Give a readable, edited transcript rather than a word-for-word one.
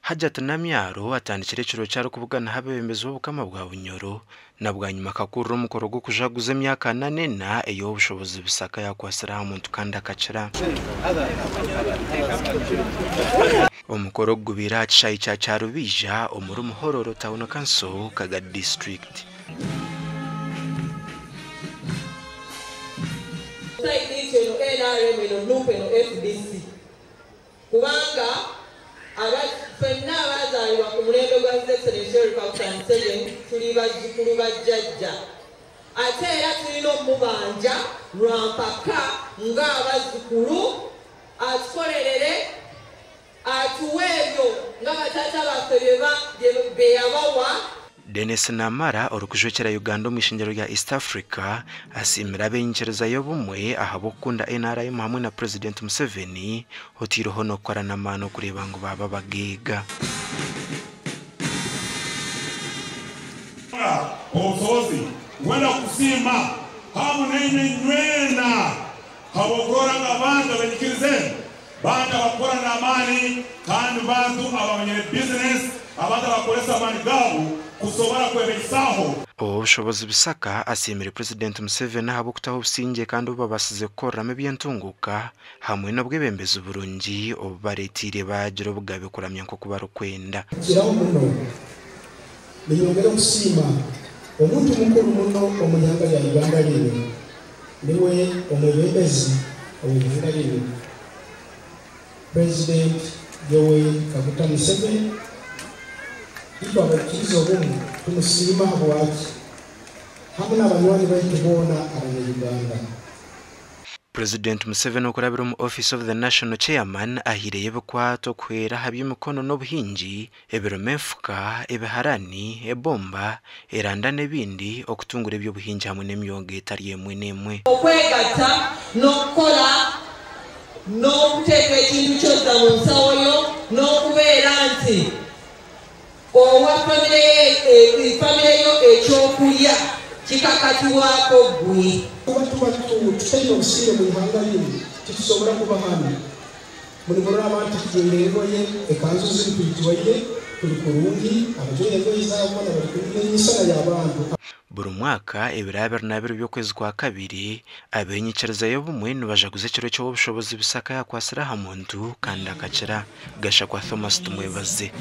Hajjat Namyaro atandikire ekiro kyarikubugana abebembezi b'obukama bwa Bunyoro na bwanyima akakurira omukoro gw'okujaguza emyaka 44 ey'obushobozi Bisaka yakwasire aha muntu kandi akakira. Omukoro gubiire aha kishaayi kya Kyarubija omuri Muhororo Town Council, Kagadi District. Eno NRM, eno NUP, eno FDC, kubanga ffenna abazaalibwa ku mulembe gwa His Excellency Yoweri Kaguta Museveni tuli bazzukulu ba jjajja, ate era tulina omubanja lwa mpaka ng'abazzukulu atukolerere atuwe ebyo nga bataata baffe bye yabawa. Denis Namara orikujwekera Uganda omu ishengero rya East Africa asiimire ab'enyikiriza y'obumwe ahabw'okukunda NRM hamwe na President Museveni otiireho n'okukora n'amaani okureeba ngu baaba bageega. Obusobozi wenda kusiima hamu nainywe nywena habw'okurora nga abantu abenyikiriza enu bantu abakora n'amaani kandi bantu abamanyire bizinesi, abantu abakoresa amaani gaabo kusobora kwebeisaho. Obushobozi Bisaka asiimire President Museveni ahabw'okutaho obusingye kandi obubabasize kukoreramu ebyentunguka hamwe n'obwebembezi burungi obubareetiire bagira obugabe kuramya nk'oku barikwenda. Kiraho muno niyongera okusiima omuntu mukuru muno omu ihanga rya Uganda rino, niwe omwebembezi ow'ihanga rino, President Yoweri Kaguta Museveni. Itwe abakiriza obumu tumusiima habwaki hamwe n'abanywani baitu boona abanya-Uganda. President Museveni okurabira omu Office of the National Chairman ahiireyo ebikwato okuhwera aha by'emikono n'obuhingi, ebiroma enfuka, ebiharani, ebomba, eranda n'ebindi okutungura ebyobuhingi hamwe n'emyoga etari emwe n'emwe. Okwegatta n'okukola n'okuteeka ekintu kyonna mu nsawo yo n'okubeera nti owa famire yo ekyokulya kikakatibwako ggwe. Kuba tuba tutaine obusinge mu ihanga rino titusobora kuba hano. Murimurora abantu tujwaire engoye, ekanzu ziri tujwaire turi kurungi, abajwaire engoye zaabo boona bari kurungi n'enyisana y'abantu. Buri mwaka ebiro 22 by'okwezi kwa kabiri ab'enyikiriza y'obumwe nibajaguza ekiro ky'obushobozi Bisaka yakwasire aha muntu kandi akakira. Gashakwa Thomas Tumwebaze.